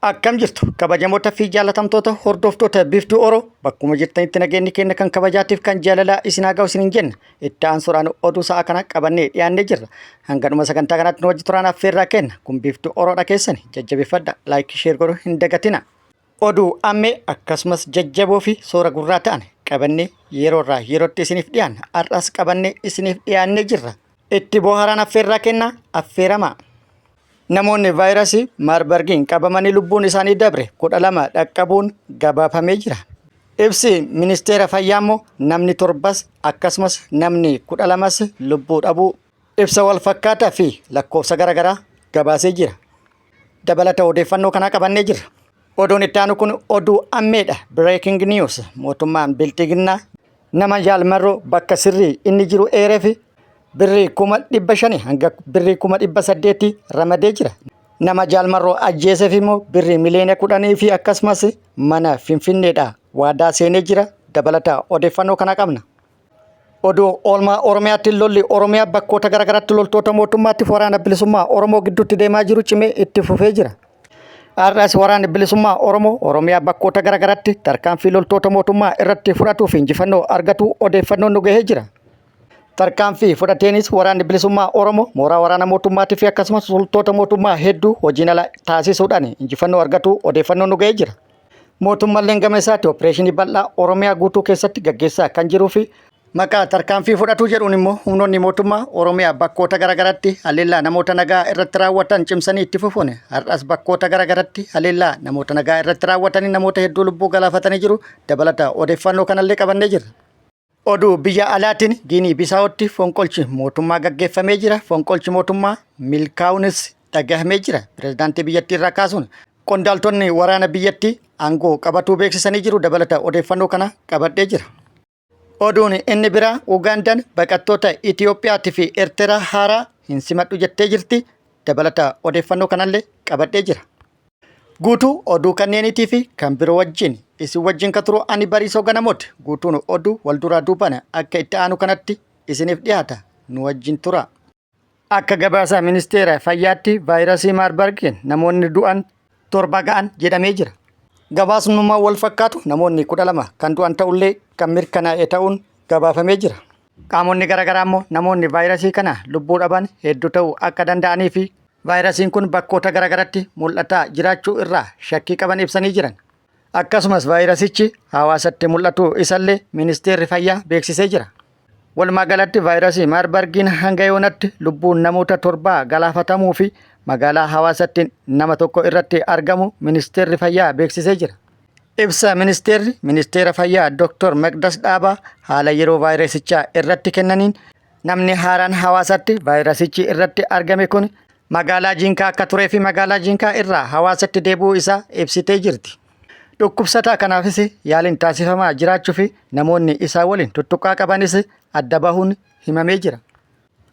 Akkam jirtu kabajamoota fi jaalatamtoota hordoftoota Biiftuu Oro, bakkuma jirtanitti nageenyi keenya kan kabajaatiif kan jaalalaa isin haa ga'u isiniin jenna. Itti aansuudhaan oduu sa'a kana qabannee dhiyaannee jirra. Hanga dhuma sagantaa kanaatti nu wajji turaan affeerraa kenna. Kun Biiftuu Oroodha, keessani jajjabeeffadha. Like, share godhuu hin dagatina. Oduu ammee akkasumas jajjaboo fi soora gurraa ta'an qabannee yeroo irraa yerootti isiniif dhiyaanna. Har'as qabannee isiniif dhiyaannee jirra. Itti booharaan affeerraa kenna, affeeramaa. Namoonni vaayirasii Maarbargiin qabamanii lubbuun isaanii dabre 12 dhaqqabuun gabaafamee jira. Ibsi ministeera fayyaa immoo namni torbas akkasumas namni 12s lubbuu dhabuu ibsa wal fakkaataa fi lakkoofsa garaagaraa gabaasee jira. Dabalata odeeffannoo kanaa qabannee jirra. Oduun itti aanu kun oduu ammeedha. Breaking news. Mootummaan Bilxiginnaa nama Jaal Marroo bakka sirrii inni jiru eereef birrii 500,000 hanga birrii 800,000 ramadee jira. Nama Jaal Marroo ajjeeseef immoo birrii 10 miliyoona fi akkasumas mana Finfinneedha waadaa seenee jira. Dabalata odeeffannoo kana qabna. Oduu oolmaa Oromiyaatti, lolli Oromiyaa bakkoota garaagaraatti loltoota mootummaatti waraana bilisummaa Oromoo gidduutti deemaa jiru cimee itti fufee jira. Har'as waraanni bilisummaa Oromoo Oromiyaa bakkoota garaagaraatti tarkaanfii loltoota mootummaa irratti fudhatuu fi injifannoo argatu odeeffannoon nu gahee jira. Tarkaanfii fudhateenis waraanni bilisummaa Oromoo mooraa waraana mootummaatii fi akkasumas loltoota mootummaa hedduu hojiin ala taasisuudhaan injifannoo argatu odeeffannoon nu gahee jira. Mootummaalleen gama isaatti opereeshinii bal'aa Oromiyaa guutuu keessatti gaggeessaa kan jiruu fi maqaa tarkaanfii fudhatuu jedhuun immoo humnoonni mootummaa Oromiyaa bakkoota garaagaraatti haleellaa namoota nagaa irratti raawwatan cimsanii itti fufuun har'as bakkoota garaagaraatti haleellaa namoota nagaa irratti raawwatanii namoota hedduu lubbuu galaafatanii jiru. Dabalata odeeffannoo kanallee qabannee jirra. Oduu biyya alaatiin, Giinii Bisaawootti fonqolchi mootummaa gaggeeffamee jira. Fonqolchi mootummaa milkaa'uunis dhagahamee jira. Pireezidaantii biyyattii irraa kaasuun qondaaltonni waraana biyyattii aangoo qabatuu beeksisanii jiru. Dabalata odeeffannoo kana qabadhee jira. Oduun inni biraa, Ugaandaan baqattoota Itiyoophiyaatii fi Eertiraa haaraa hin simadhu jettee jirti. Dabalata odeeffannoo kanallee qabadhee jira. Guutuu oduu kanneeniitii fi kan biroo wajjin isin wajjin ka turu ani Bariisoo Ganamooti. Guutuun oduu wal duraa duubaan akka itti aanu kanatti isiniif dhiyaata. Nu wajjin tura. Akka gabaasa ministeera fayyaatti vaayirasii Maarbargiin namoonni du'an 7 ga'an jedhamee jira. Gabaasnummaa wal fakkaatu namoonni 12 kan du'an ta'ullee kan mirkanaa'e ta'uun gabaafamee jira. Qaamonni garaagaraa immoo namoonni vaayirasii kana lubbuu dhaban hedduu ta'uu akka danda'anii fi vaayirasiin kun bakkoota garaagaraatti mul'ataa jiraachuu irraa shakkii qaban ibsanii jiran. Akkasumas vaayirasichi hawaasatti mul'atu isallee ministeerri fayyaa beeksisee jira. Walumaa galatti vaayirasii Maarbargiin hanga yoonatti lubbuun namoota torbaa galaafatamuu fi magaalaa Hawaasatti nama tokko irratti argamu ministeerri fayyaa beeksisee jira. Ibsa ministeerri ministeera fayyaa Dr. Maqdas Dhaabaa haala yeroo vaayirasichaa irratti kennaniin, namni haaraan Hawaasatti vaayirasichi irratti argame kun magaalaa Jinkaa akka turee fi magaalaa Jinkaa irraa Hawaasatti deebi'uu isaa ibsitee jirti. Dhukkubsataa kanaafis yaaliin taasifamaa jiraachuu fi namoonni isaa waliin tuttuqqaa qabanis adda bahuun himamee jira.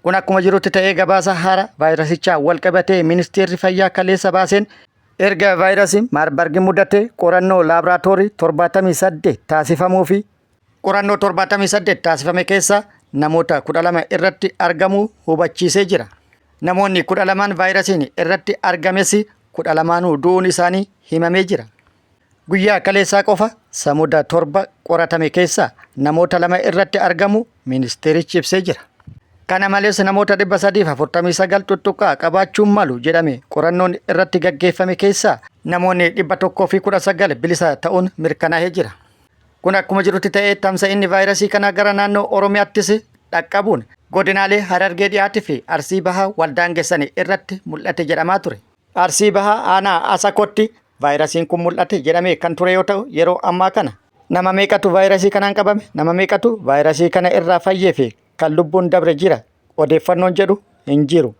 Kun akkuma jirutti ta'ee, gabaasa haara vaayirasichaa wal qabatee ministeerri fayyaa kaleessa baaseen, erga vaayirasiin Maarbargi mudate qorannoo laaboraatoorii 78 taasifamuu fi qorannoo 78 taasifame keessaa namoota 12 irratti argamuu hubachiisee jira. Namoonni 12n vaayirasiin irratti argames 12nuu du'uun isaanii himamee jira. Guyyaa kaleessaa qofa samuda 7 qoratame keessaa namoota 2 irratti argamu ministeerichi ibsee jira. Kana malees namoota 349 tuttuqqaa qabaachuun malu jedhame qorannoon irratti gaggeeffame keessaa namoonni 119 bilisa ta'uun mirkanaa'ee jira. Kun akkuma jirutti ta'ee, tamsa'inni vaayirasii kanaa gara naannoo Oromiyaattis dhaqqabuun godinaalee Harargee Dhiyaatii fi Arsii Bahaa waldaangessan irratti mul'ate jedhamaa ture. Arsii Bahaa aanaa Asakootti vaayirasiin kun mul'ate jedhamee kan ture yoo ta'u, yeroo ammaa kana nama meeqatu vaayirasii kanaan qabame, nama meeqatu vaayirasii kana irraa fayyee fi kan lubbuun dabre jira odeeffannoon jedhu hin jiru.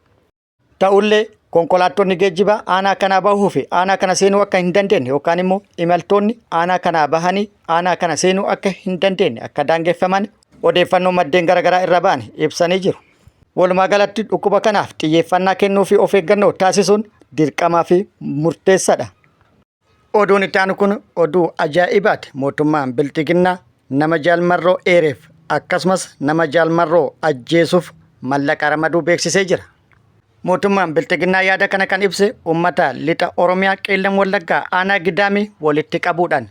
Ta'ullee konkolaattonni geejjibaa aanaa kanaa bahuu fi aanaa kana seenuu akka hin dandeenye yookaan immoo imaltoonni aanaa kanaa bahanii aanaa kana seenuu akka hin dandeenye akka daangeffaman odeeffannoo maddeen garaagaraa irra ba'an ibsanii jiru. Walumaa galatti dhukkuba kanaaf xiyyeeffannaa kennuu fi of eeggannoo taasisuun dirqamaa fi murteessaadha. Oduun itti aanu kun oduu ajaa'ibaati. Mootummaan Bilxiginnaa nama Jaal Marroo eereef akkasumas nama Jaal Marroo ajjeesuuf mallaqa ramaduu beeksisee jira. Mootummaan Bilxiginnaa yaada kana kan ibse uummata lixa Oromiyaa Qeellam Wallaggaa aanaa Gidaamii walitti qabuudhaan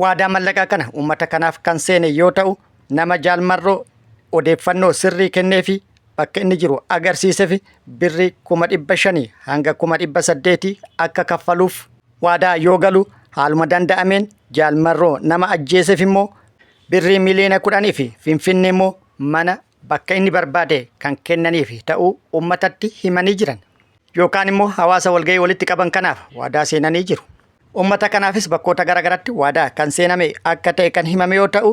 waadaa mallaqaa kana uummata kanaaf kan seene yoo ta'u nama Jaal Marroo odeeffannoo sirrii kenneefi bakka inni jiru agarsiisefi birrii 500,000 hanga 800,000 akka kaffaluuf waadaa yoo galu haaluma danda'ameen Jaal Marroo nama ajjeeseef immoo birrii 10,000,000 fi Finfinnee immoo mana bakka inni barbaade kan kennaniif ta'uu uummatatti himanii jiran. Yookaan immoo hawaasa walgahii walitti qaban kanaaf waadaa seenanii jiru. Uummata kanaafis bakkoota garaagaraatti waadaa kan seename akka ta'e kan himame yoo ta'u,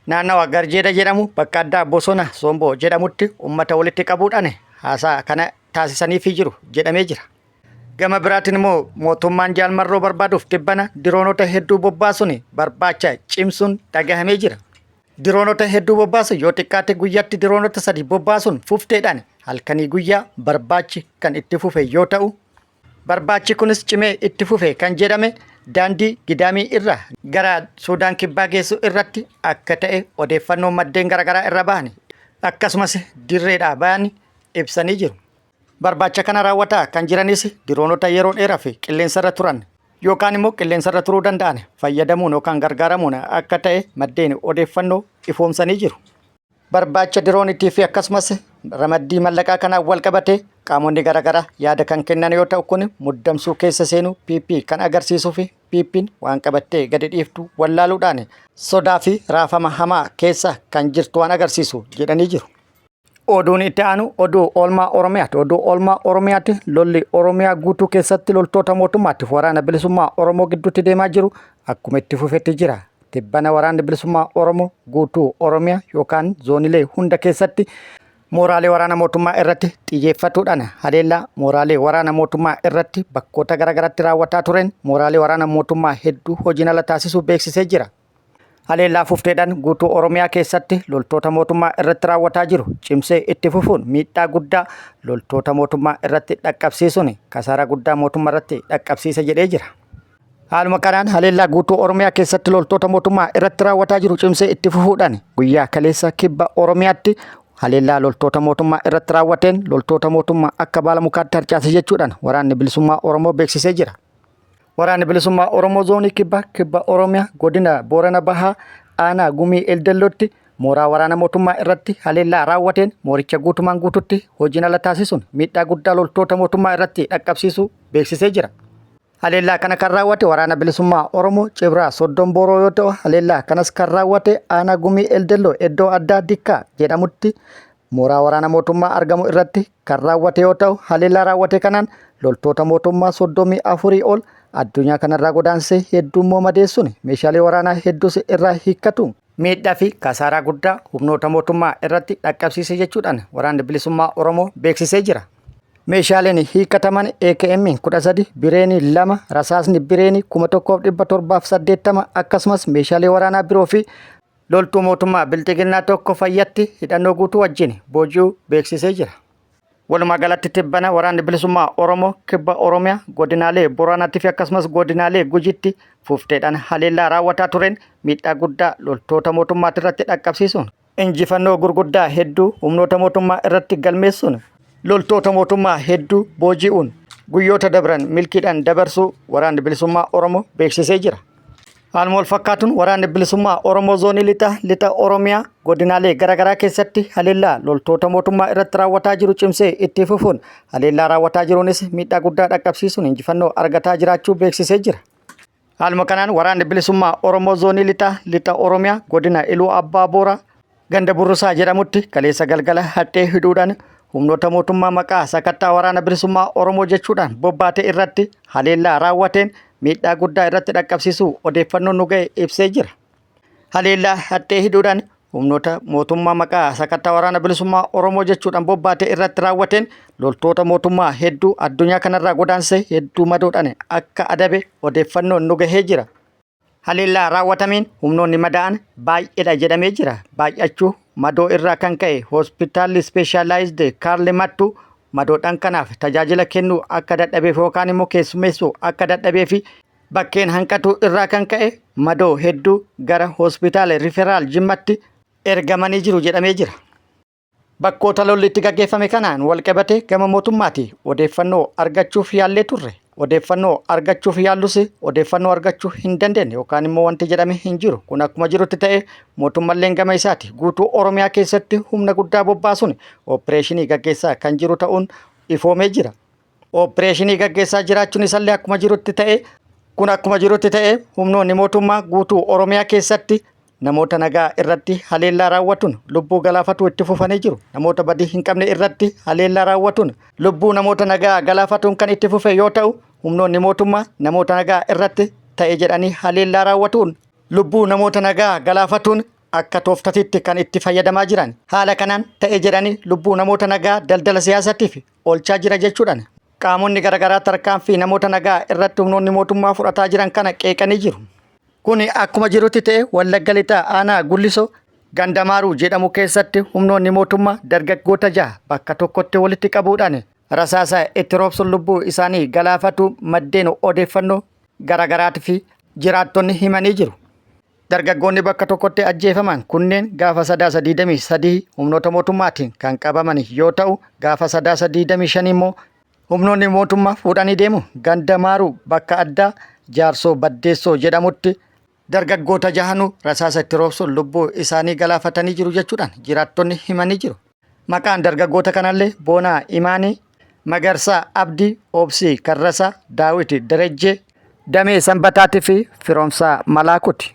naannawa Garjeeda jedhamu bakka addaa bosona Somboo jedhamutti uummata walitti qabuudhaan haasaa kana taasisaniifii jiru jedhamee jira. Gama biraatiin immoo mootummaan Jaal Marroo barbaaduuf tibbana diroonota hedduu bobbaasuun barbaacha cimsuun dhagahamee jira. Diroonota hedduu bobbaasu yoo xiqqaate guyyaatti diroonota sadi bobbaasuun fufteedhaan halkanii guyyaa barbaachi kan itti fufe yoo ta'u, barbaachi kunis cimee itti fufe kan jedhame daandii Gidaamii irra gara Suudaan Kibbaa geessu irratti akka ta'e odeeffannoo maddeen garaagaraa irra bahan akkasumas dirreedhaa bahan ibsanii jiru. Barbaacha kana raawwataa kan jiranis diroonota yeroo dheeraaf qilleensarra turan yookaan immoo qilleensarra turuu danda'an fayyadamuun yookaan gargaaramuun akka ta'e maddeen odeeffannoo ifoomsanii jiru. Barbaacha diroonitii fi akkasumas ramaddii mallaqaa kanaan wal qabate qaamonni garaagaraa yaada kan kennan yoo ta'u kun muddamsuu keessa seenuu PP kan agarsiisuu fi PPn waan qabattee gadi dhiiftu wallaaluudhaan sodaa fi raafama hamaa keessa kan jirtu waan agarsiisu jedhanii jiru. Oduun itti aanu oduu oolmaa Oromiyaati. Oduu oolmaa Oromiyaatti lolli Oromiyaa guutuu keessatti loltoota mootummaatti waraana bilisummaa Oromoo gidduutti deemaa jiru akkuma itti fufetti jira. Tibbana waraanni bilisummaa Oromoo guutuu Oromiyaa yookaan zoonilee hunda keessatti mooraalee waraana mootummaa irratti xiyyeeffatuudhaan haleellaa mooraalee waraana mootummaa irratti bakkoota garaagaraatti raawwataa tureen mooraalee waraana mootummaa hedduu hojiin ala taasisuu beeksisee jira. Haleellaa fufteedhaan guutuu Oromiyaa keessatti loltoota mootummaa irratti raawwataa jiru cimsee itti fufuun miidhaa guddaa loltoota mootummaa irratti dhaqqabsiisuun kasaaraa guddaa mootummaa irratti dhaqqabsiisa jedhee jira. Haaluma kanaan haleellaa guutuu Oromiyaa keessatti loltoota mootummaa irratti raawwataa jiru cimsee itti fufuudhaan guyyaa kaleessa kibba Oromiyaatti haleellaa loltoota mootummaa irratti raawwateen loltoota mootummaa akka baala mukaatti harcaase jechuudhaan waraanni bilisummaa Oromoo beeksisee jira. Waraanni Bilisummaa Oromoo Zoonii Kibbaa Kibba Oromiyaa Godina Boorana Bahaa Aanaa Gumii Eldellootti mooraa waraana mootummaa irratti haleellaa raawwateen mooricha guutumaan guututti hojiin ala taasisuun miidhaa guddaa loltoota mootummaa irratti dhaqqabsiisuu beeksisee jira. Haleellaa kana kan raawwate waraana bilisummaa Oromoo Cibraa Soddom Booroo yoo ta'u haleellaa kanas kan raawwate Aanaa Gumii Eldelloo iddoo addaa Dikkaa jedhamutti mooraa waraana mootummaa argamu irratti kan raawwate yoo ta'u haleellaa raawwate kanaan loltoota mootummaa 34 ol addunyaa kanarraa godaansee hedduu immoo madeessuun meeshaalee waraanaa hedduus irraa hiikkatu. Miidhaa fi kasaaraa guddaa humnoota mootummaa irratti dhaqqabsiise jechuudhaan waraanni bilisummaa Oromoo beeksisee jira. Meeshaaleen hiikkataman AKM 13, Bireenii 2, rasaasni Bireenii 1780 akkasumas meeshaalee waraanaa biroo fi Loltuu mootummaa Bilxiginnaa tokko fayyatti hidhannoo guutuu wajjin booji'uu beeksisee jira. Walumaa galatti tibbana waraanni bilisummaa Oromoo kibba Oromiyaa godinaalee Booranaatti fi akkasumas godinaalee Gujiitti fufteedhaan haleellaa raawwataa tureen miidhaa guddaa loltoota mootummaatti irratti dhaqqabsiisuun injifannoo gurguddaa hedduu humnoota mootummaa irratti galmeessuun loltoota mootummaa hedduu booji'uun guyyoota dabran milkiidhaan dabarsuu waraanni bilisummaa Oromoo beeksisee jira. Haaluma wal fakkaatuun waraanni bilisummaa Oromoo zoonii lixa lixa Oromiyaa godinaalee garaagaraa keessatti haleellaa loltoota mootummaa irratti raawwataa jiru cimsee itti fufuun haleellaa raawwataa jiruunis miidhaa guddaa dhaqqabsiisuun injifannoo argataa jiraachuu beeksisee jira. Haaluma kanaan waraanni bilisummaa Oromoo zoonii lixa lixa Oromiyaa godina Iluu Abbaa Booraa ganda Burrusaa jedhamutti kaleessa galgala haxxee hidhuudhaan humnoota mootummaa maqaa sakattaa waraana bilisummaa Oromoo jechuudhaan bobbaate irratti haleellaa raawwateen miidhaa guddaa irratti dhaqqabsiisuu odeeffannoon nu ga'e ibsee jira. Haleellaa haxxee hidhuudhaan humnoota mootummaa maqaa sakattaa waraana bilisummaa Oromoo jechuudhaan bobbaate irratti raawwateen loltoota mootummaa hedduu addunyaa kanarraa godaansee hedduu madoodhaan akka adabe odeeffannoon nu gahee jira. Haleellaa raawwatameen humnoonni madaa'an baay'eedha jedhamee jira. Baay'achuu madoo irraa kan ka'e hospitaalli ispeeshaalaayizd Kaarli Mattuu madoodhaan kanaaf tajaajila kennuu akka dadhabeef yookaan immoo keessummeessuu akka dadhabee fi bakkeen hanqatuu irraa kan ka'e madoo hedduu gara hospitaala riferaal Jimmatti ergamanii jiru jedhamee jira. Bakkoota lolli itti gaggeeffame kanaan walqabatee gama mootummaatii odeeffannoo argachuuf yaallee turre. Odeeffannoo argachuuf yaallus odeeffannoo argachuu hin dandeenye yookaan immoo wanti jedhame hin jiru. Kun akkuma jirutti ta'ee mootummalleen gama isaati guutuu Oromiyaa keessatti humna guddaa bobbaasuun ooppireeshinii gaggeessaa kan jiru ta'uun ifoomee jira. Ooppireeshinii gaggeessaa jiraachuun isallee akkuma jirutti ta'ee kun akkuma jirutti ta'ee humnoonni mootummaa guutuu Oromiyaa keessatti namoota nagaa irratti haleellaa raawwatuun lubbuu galaafatuu itti fufanii jiru. Namoota badii hin qabne irratti haleellaa raawwatuun lubbuu namoota nagaa galaafatuun kan itti fufe yoo ta'u, humnoonni mootummaa namoota nagaa irratti ta'e jedhanii haleellaa raawwatuun lubbuu namoota nagaa galaafatuun akka tooftatitti kan itti fayyadamaa jiran. Haala kanaan ta'e jedhanii lubbuu namoota nagaa daldala siyaasatiif oolchaa jira jechuudhaan qaamonni garaagaraa tarkaanfii namoota nagaa irratti humnoonni mootummaa fudhataa jiran kana qeeqanii jiru. Kuni akkuma jirutti ta'e Wallagga Lixaa aanaa Gullisoo Gandamaaruu jedhamu keessatti humnoonni mootummaa dargaggoota jaha bakka tokkotti walitti qabuudhaan rasaasa itti roobsuun lubbuu isaanii galaafatuu maddeen odeeffannoo garaagaraatii fi jiraattonni himanii jiru. Dargaggoonni bakka tokkotti ajjeefaman kunneen gaafa Sadaasa 23 humnoota mootummaatiin kan qabaman yoo ta'u gaafa Sadaasa 25 immoo Humnoonni mootummaa fuudhanii deemu ganda Maaruu bakka addaa Jaarsoo Baddeessoo jedhamutti dargaggoota jahanuu rasaasa itti roobsuun lubbuu isaanii galaafatanii jiru jechuudhaan jiraattonni himanii jiru. Maqaan dargaggoota kanallee Boonaa Imaanii, Magarsaa Abdii, Obsii Karrasaa, Daawit Darejjee, Damee Sanbataatii fi Firoomsaa Malaakuuti.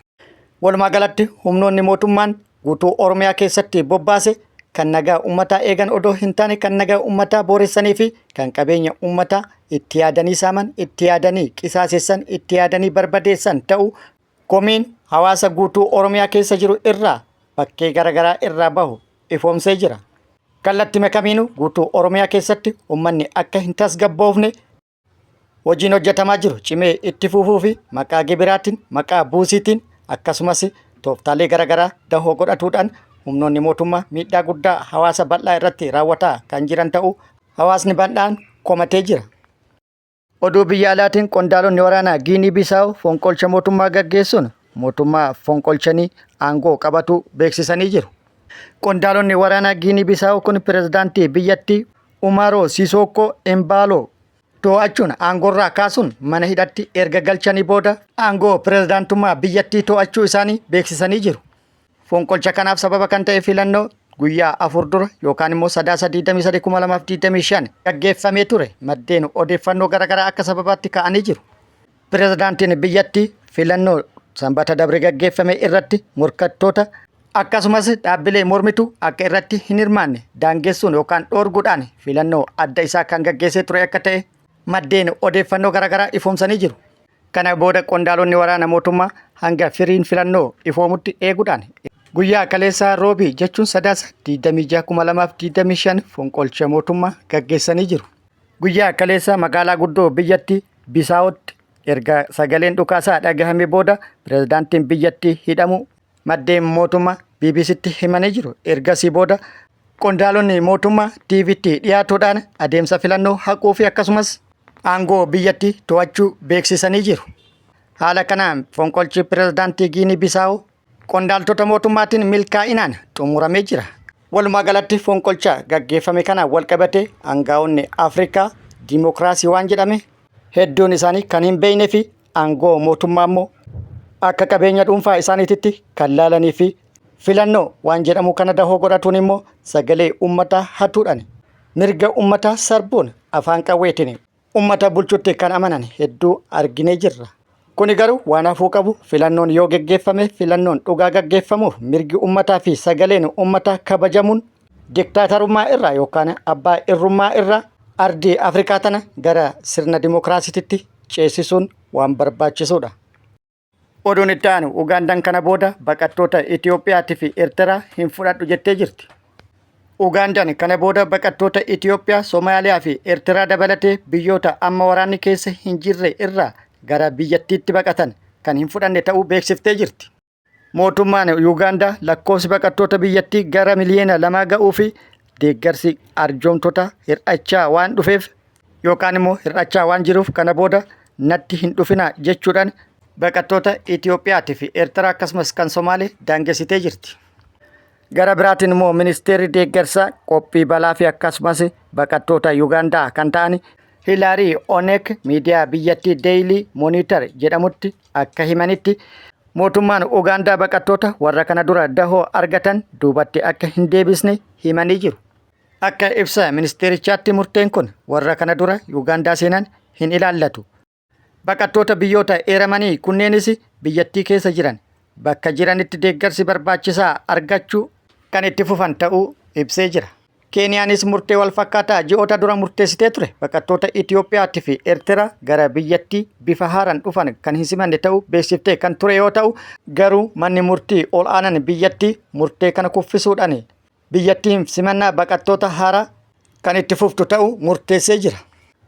Walumaa galatti humnoonni mootummaan guutuu Oromiyaa keessatti bobbaase kan nagaa uummataa eegan odoo hin taane kan nagaa uummataa booressanii fi kan qabeenya uummataa itti yaadanii saaman, itti yaadanii qisaasessan, itti yaadanii barbadeessan ta'uu komiin hawaasa guutuu Oromiyaa keessa jiru irraa bakkee garaagaraa irraa bahu ifoomsee jira. Kallattii kamiinuu guutuu Oromiyaa keessatti uummanni akka hin tasgabboofne Hojiin hojjetamaa jiru cimee itti fufuu fi maqaa gibiraatiin, maqaa buusiitiin akkasumas tooftaalee garaagaraa dahoo godhatuudhaan humnoonni mootummaa miidhaa guddaa hawaasa bal'aa irratti raawwataa kan jiran ta'uu hawaasni bal'aan komatee jira. Oduu biyya alaatiin qondaalonni waraanaa Giinii Bisaawu fonqolcha mootummaa gaggeessuun mootummaa fonqolchanii aangoo qabatuu beeksisanii jiru. Qondaalonni waraanaa Giinii Bisaawu kun pirezidaantii biyyattii Umaaroo Siisookkoo Embaaloo to'achuun aangoorraa kaasuun mana hidhatti erga galchanii booda aangoo pirezidaantummaa biyyattii to'achuu isaanii beeksisanii jiru. Fonqolcha kanaaf sababa kan ta'e filannoo guyyaa afur dura yookaan immoo Sadaasa 23,2025 gaggeeffamee ture maddeen odeeffannoo garaagaraa akka sababaatti ka'anii jiru. Pirezidaantiin biyyattii filannoo Sanbata dabre gaggeeffame irratti morkattoota akkasumas dhaabbilee mormitu akka irratti hin hirmaanne daangessuun yookaan dhoorguudhaan filannoo adda isaa kan gaggeessee ture akka ta'e maddeen odeeffannoo garaagaraa ifoomsanii jiru. Kana booda qondaalonni waraana mootummaa hanga firiin filannoo ifoomutti eeguudhaan guyyaa kaleessaa Roobii jechuun Sadaasa 26,2025 fonqolcha mootummaa gaggeessanii jiru. Guyyaa kaleessaa magaalaa guddoo biyyattii Bisaawootti erga sagaleen dhukaasaa dhagahame booda pirezidaantiin biyyattii hidhamuu maddeen mootummaa BBCtti himanii jiru. Ergasii booda qondaalonni mootummaa TVtti dhiyaatuudhaan adeemsa filannoo haquu fi akkasumas aangoo biyyattii to'achuu beeksisanii jiru. Haala kanaan fonqolchi pirezidaantii Giinii Bisaawoo qondaaltota mootummaatiin milkaa'inaan xumuramee jira. Walumaa galatti fonqolcha gaggeeffame kanaan walqabatee aangaa'onni Afrikaa diimokiraasii waan jedhame hedduun isaanii kan hin beeknee fi aangoo mootummaa immoo akka qabeenya dhuunfaa isaaniititti kan laalanii fi filannoo waan jedhamu kana dahoo godhatuun immoo sagalee uummataa hatuudhaan mirga uummataa sarbuun afaan qawweetiin ummata bulchutti kan amanan hedduu arginee jirra. Kuni garuu waan hafuu qabu filannoon yoo geggeeffame filannoon dhugaa gaggeeffamuuf mirgi ummataa fi sagaleen ummataa kabajamuun diktaatarummaa irraa yookaan abbaa irrummaa irraa ardii Afrikaa tana gara sirna dimokiraasiitti ceesisuun waan barbaachisuudha. Oduun itti aanu Ugaandaan kana booda baqattoota Itiyoophiyaatii fi Eertiraa hin fudhadhu jettee jirti. Ugaandaan kana booda baqattoota Itiyoophiyaa, Somaaliyaa fi Eertiraa dabalatee biyyoota amma waraanni keessa hin jirre irraa gara biyyattiitti baqatan kan hin fudhanne ta'uu beeksiftee jirti. Mootummaan Yuugaandaa lakkoofsi baqattoota biyyattii gara miliyoona lamaa ga'uu fi deeggarsi arjoomtota hir'achaa waan dhufeef yookaan immoo hir'achaa waan jiruuf kana booda natti hin dhufinaa jechuudhaan baqattoota Itiyoophiyaatii fi Eertiraa akkasumas kan Somaalee daangessitee jirti. Gara biraatiin immoo ministeerri deeggarsa qophii balaa fi akkasumas baqattoota Yugaandaa kan ta'an Hilaarii Onek miidiyaa biyyattii Daily Monitor jedhamutti akka himanitti mootummaan Ugaandaa baqattoota warra kana dura dahoo argatan duubatti akka hin deebisne himanii jiru. Akka ibsa ministeerichaatti murteen kun warra kana dura Yugaandaa seenan hin ilaallatu. Baqattoota biyyoota eeramanii kunneenis biyyattii keessa jiran bakka jiranitti deeggarsi barbaachisaa argachuu kan itti fufan ta'uu ibsee jira. Keeniyaanis murtee wal fakkaataa ji'oota dura murteessitee ture baqattoota Itiyoophiyaatii fi Eertiraa gara biyyattii bifa haaraan dhufan kan hin simanne ta'uu beeksiftee kan ture yoo ta'u garuu manni murtii ol'aanan biyyattii murtee kana kuffisuudhaan biyyattiin simannaa baqattoota haaraa kan itti fuftu ta'uu murteessee jira.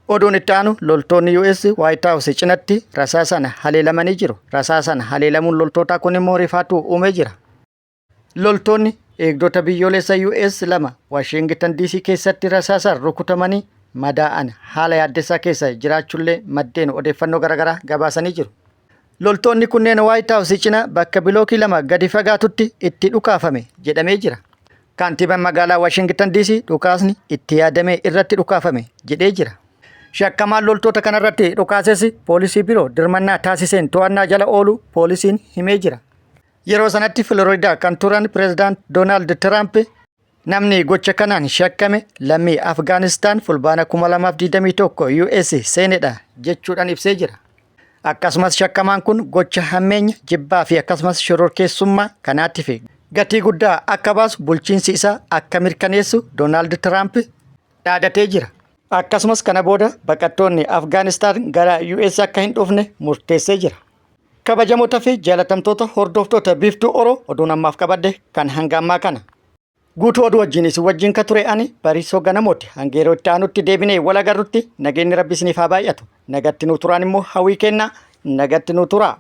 Oduun itti aanu loltoonni US White House cinatti rasaasaan haleelamanii jiru. Rasaasaan haleelamuun loltootaa kun immoo rifaatuu uumee jira. Loltoonni eegdota biyyoolessa US 2 Washington DC keessatti rasaasaan rukutamanii madaa'an haala yaaddessaa keessa jiraachuullee maddeen odeeffannoo garaagaraa gabaasanii jiru. Loltoonni kunneen White House cina bakka bilookii 2 gadi fagaatutti itti dhukaafame jedhamee jira. Kantiibaan magaalaa Washington DC dhukaasni itti yaadamee irratti dhukaafame jedhee jira. Shakkamaan loltoota kanarratti dhukaases poolisii biroo dirmannaa taasiseen to'annaa jala ooluu poolisiin himee jira. Yeroo sanatti Filoriidaa kan turan Pireezidaant Doonaald Tiraamp namni gocha kanaan shakkame lammii Afgaanistaan Fulbaana 2021 US seenedha jechuudhaan ibsee jira. Akkasumas shakkamaan kun gocha hammeenya, jibbaa fi akkasumas shororkeessummaa kanaatiif gatii guddaa akka baasu bulchiinsi isaa akka mirkaneessu Doonaald Tiraamp dhaadatee jira. Akkasumas kana booda baqattoonni Afgaanistaan gara US akka hin dhufne murteessee jira. Kabajamoota fi jaalatamtoota hordoftoota Biiftuu Oro oduun ammaaf qabadhe kan hanga ammaa kana. Guutuu oduu wajjin isin wajjin ka ture ani Bariisoo Ganamooti. Hanga yeroo itti aanutti deebinee wal agarrutti nageenyi Rabbi isiniif haa baay'atu. Nagatti nuu turaan immoo hawwii kennaa. Nagatti nuu turaa.